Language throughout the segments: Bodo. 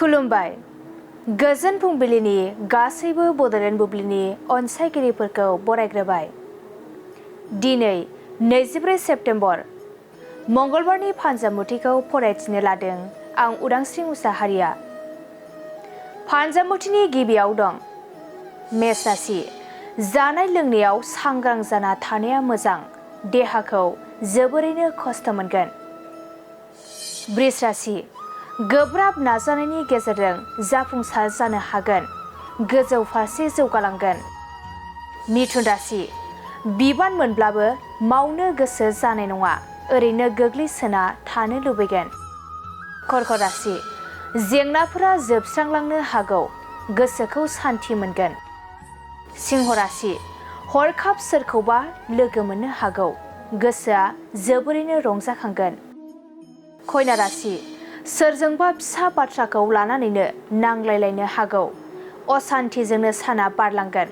खुलुमबाय गोजोन फुंबिलिनि गासैबो बड'लेण्ड बुब्लिनि अनसायगिरिफोरखौ बरायग्रोबाय। दिनै 24 सेप्तेम्बर मंगलबारनि फानजामुथिखौ फरायथिनो लादों आं उदांस्रि मुसाहारिया। फानजामुथिनि गिबियाव दं मेष राशि। जानाय लोंनायाव सांग्रां जाना थानाया मोजां, देहाखौ जोबोरैनो खस्थ' मोनगोन। वृष राशि। गोब्राब नाजानायनि गेजेरजों जाफुंसार जानो हागोन, गोजौ फारसे जौगालांगोन। मिथुन राशि। बिबान मोनब्लाबो मावनो गोसो जानाय नङा, ओरैनो गोग्लैसोना थानो लुबैगोन। कर्कट राशि। जेंनाफोरा जोबस्रांलांनो हागौ, गोसोखौ सान्थि मोनगोन। सिंह राशि। हरखाब सोरखौबा लोगो मोननो हागौ, गोसोआ जोबोरैनो रंजाखांगोन। कन्या राशि। सोरजोंबा फिसा बाथ्राखौ लानानैनो नांलायलायनो हागौ, असान्थिजोंनो साना बारलांगोन।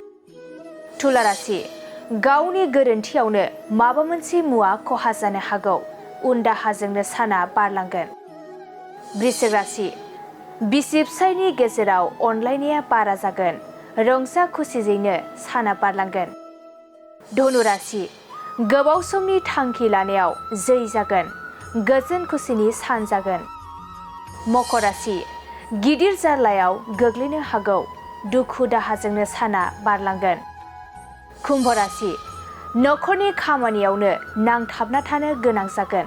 तुला राशि। गावनि गोरोन्थियावनो माबा मोनसे मुवा खहा जानो हागौ, उनदाहाजोंनो साना बारलांगोन। वृश्चिक राशि। बिसि फिसायनि गेजेराव अनलायनाया बारा जागोन, रंजा खुसिजोंनो साना बारलांगोन। धनु राशि। गोबाव समनि थांखि लानायाव जै जागोन, गोजोन खुसिनि सान जागोन। मकर राशि। गिदिर जारलायाव गोग्लैनो हागौ, दुखु दाहाजोंनो साना बारलांगोन। कुम्भ राशि। नखरनि खामानियावनो नांथाबना थानो गोनां जागोन,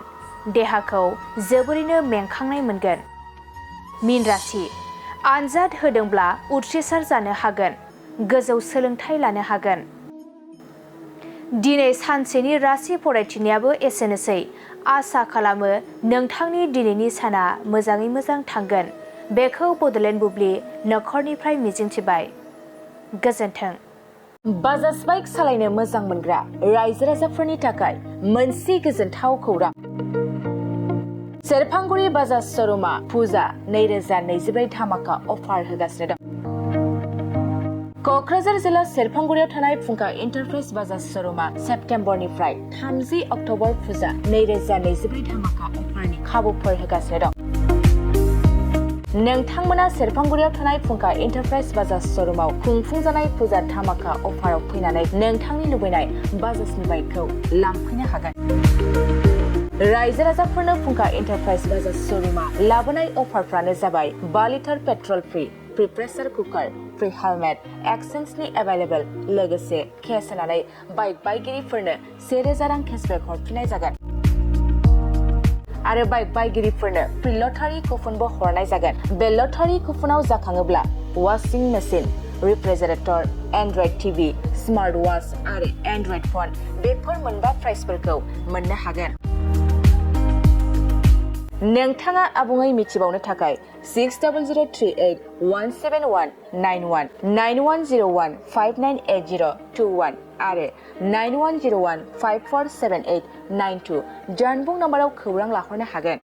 देहाखौ जोबोरैनो मेंखांनाय मोनगोन। मीन राशि। आनजाद होदोंब्ला उथ्रिसार जानो हागोन, गोजौ सोलोंथाइ लानो हागोन। दिनै सानसेनि राशि फरायथिनायाबो एसेनोसै। आसा खालामो नोंथांनि दिनैनि साना मोजाङै मोजां थांगोन, बेखौ बड'लेण्ड बुब्लि नखरनिफ्राय मिजिंथिबाय। गोजोन्थों। बाजाज बाइक सालायनो मोजां मोनग्रा रायजो राजाफोरनि थाखाय मोनसे गोजोनथाव खौरां। सेरफांगुरि बाजाज श'रुमा फुजा 2024 धामाका अफार होगासिनो दं। क'क्राझार जिल्ला सेरफांगुरियाव थानाय फुंखा इन्टारप्राइज बाजाज श'रुमा सेप्तेम्बरनिफ्राय 30 अक्ट'बर फुजा 2024 धामाका अफारनि खाबुफोर होगासिनो दं। नोंथांमोना सेरफांगुरियाव थानाय फुंखा इन्टारप्राइज बाजाज श'रुमाव खुंफुंजानाय फुजा धामाका अफाराव फैनानै नोंथांनि लुबैनाय बाजाजनि बाइकखौ लांफैनो हागोन। रायजो राजाफोरनो फुंखा इन्टारप्राइज बाजाज श'रुमा लाबोनाय अफारफ्रानो जाबाय 5 litre petrol free pressure cooker, free helmet, एक्सचेन्जनि एभेलेबल, लोगोसे केस होनानै बाइक बायगिरिफोरनो 1000 रां केसबेक हरफिननाय जागोन। आरो बाइक बायगिरिफोरनो फ्रि लटारि कुपनबो हरनाय जागोन। बे लटारि कुपनाव जाखाङोब्ला washing machine, refrigerator, android TV, smart watch आरो एन्ड्रइड फन बेफोर मोनबा प्राइजफोरखौ मोननो हागोन। नोंथाङा आबुङै मिथिबावनो थाखाय 6003817191 9101 598021 आरो 9101 547892 जानबुं नाम्बाराव खौरां लाहरनो हागोन।